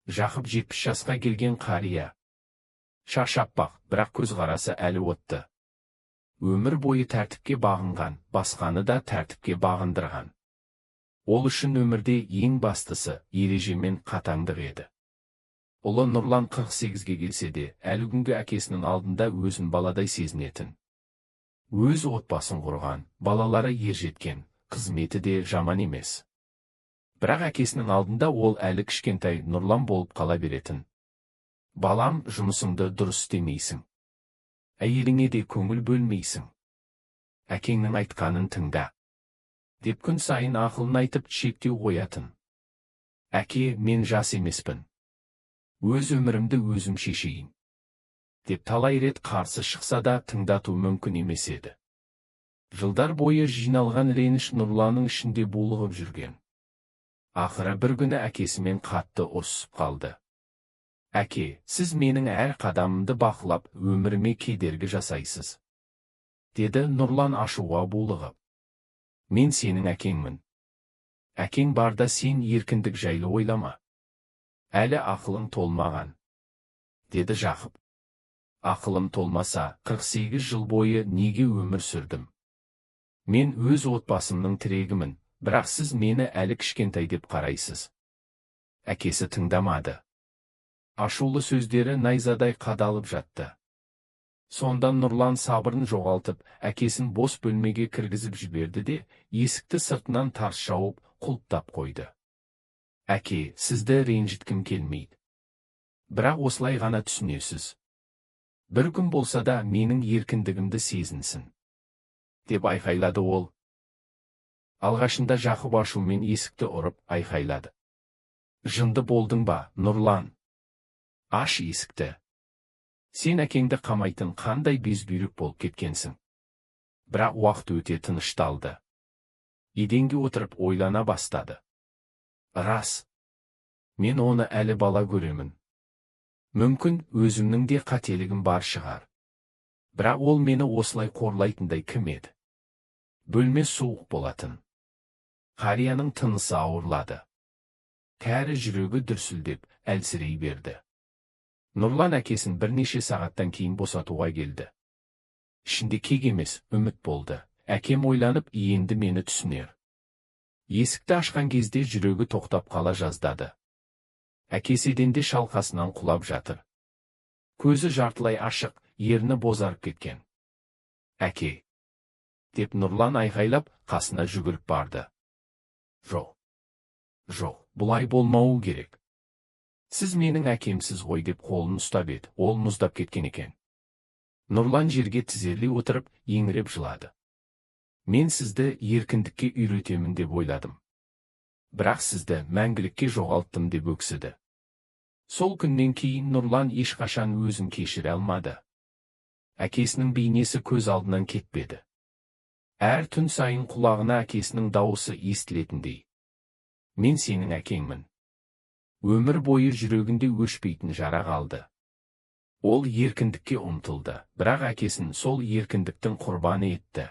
Жақып 70 жасқа келген қария. Шашы аппақ, бірақ көзқарасы әлі отты. Өмір бойы тәртіпке бағынған, басқаны да тәртіпке бағындырған. Ол үшін өмірде ең бастысы ереже мен қатаңдық еді. Ұлы Нұрлан 48-ге келсе де, әлі күнге әкесінің алдында өзін баладай сезінетін. Өз отбасын құрған, балалары ержеткен, қызметі де жаман емес. Бірақ әкесінің алдында ол әлі кішкентай Нұрлан болып қала беретін. Балам, жұмысыңды дұрыс істемейсің. Әйеліңе де көңіл бөлмейсің. Әкеңнің айтқанын тыңда, деп күн сайын ақылын айтып, шектеу қоятын. Әке, мен жас емеспін. Өз өмірімді өзім шешейін, деп талай рет қарсы шықса да, тыңдату мүмкін емес еді. Жылдар бойы жиналған реніш Нұрланның ішінде булығып жүрген. Ақыры бір күні әкесімен қатты ұрсысып қалды. Әке, сіз менің әр қадамымды бақылап, өміріме кедергі жасайсыз, деді Нұрлан ашуға булығып. Мен сенің әкеңмін. Әкең барда сен еркіндік жайлы ойлама. Әлі ақылың толмаған, деді Жақып. Ақылым толмаса, 48 жыл бойы неге өмір сүрдім? Мен өз отбасымның тірегімін, бірақ сіз мені әлі кішкентай деп қарайсыз. Әкесі тыңдамады. Ашулы сөздері найзадай қадалып жатты. Сонда Нұрлан сабырын жоғалтып, әкесін бос бөлмеге кіргізіп жіберді де, есікті сыртынан тарс жауып, құлыптап қойды. Әке, сізді ренжіткім келмейді. Бірақ осылай ғана түсінесіз. Бір күн болса да менің еркіндігімді сезінсін, деп айқайлады ол. Алғашында Жақып ашумен есікті ұрып айқайлады. Жынды болдың ба, Нұрлан? Аш есікті. Сен әкеңді қамайтын қандай безбүйрек болып кеткенсің? Бірақ уақыт өте тынышталды. Еденге отырып ойлана бастады. Рас. Мен оны әлі бала көремін. Мүмкін, өзімнің де қателігім бар шығар. Бірақ ол мені осылай қорлайтындай кім еді? Бөлме суық болатын. Қарияның тынысы ауырлады. Кәрі жүрегі дүрсілдеп, әлсірей берді. Нұрлан әкесін бірнеше сағаттан кейін босатуға келді. Ішінде кек емес, үміт болды. Әкем ойланып, енді мені түсінер. Есікті ашқан кезде жүрегі тоқтап қала жаздады. Әкесі еденде шалқасынан құлап жатыр. Көзі жартылай ашық, ерні бозарып кеткен. Әке, деп Нұрлан айғайлап, қасына жүгіріп барды. Жоқ. Жоқ, бұлай болмауы керек. Сіз менің әкемсіз ғой, деп қолын ұстап еді, ол мұздап кеткен екен. Нұрлан жерге тізерлей отырып, еңіреп жылады. Мен сізді еркіндікке үйретемін деп ойладым. Бірақ сізді мәңгілікке жоғалттым, деп өксіді. Сол күннен кейін Нұрлан ешқашан өзін кешіре алмады. Әкесінің бейнесі көз алдынан кетпеді. Әр түн сайын құлағына әкесінің дауысы естілетіндей. Мен сенің әкеңмін. Өмір бойы жүрегінде өшпейтін жара қалды. Ол еркіндікке ұмтылды, бірақ әкесін сол еркіндіктің құрбаны етті.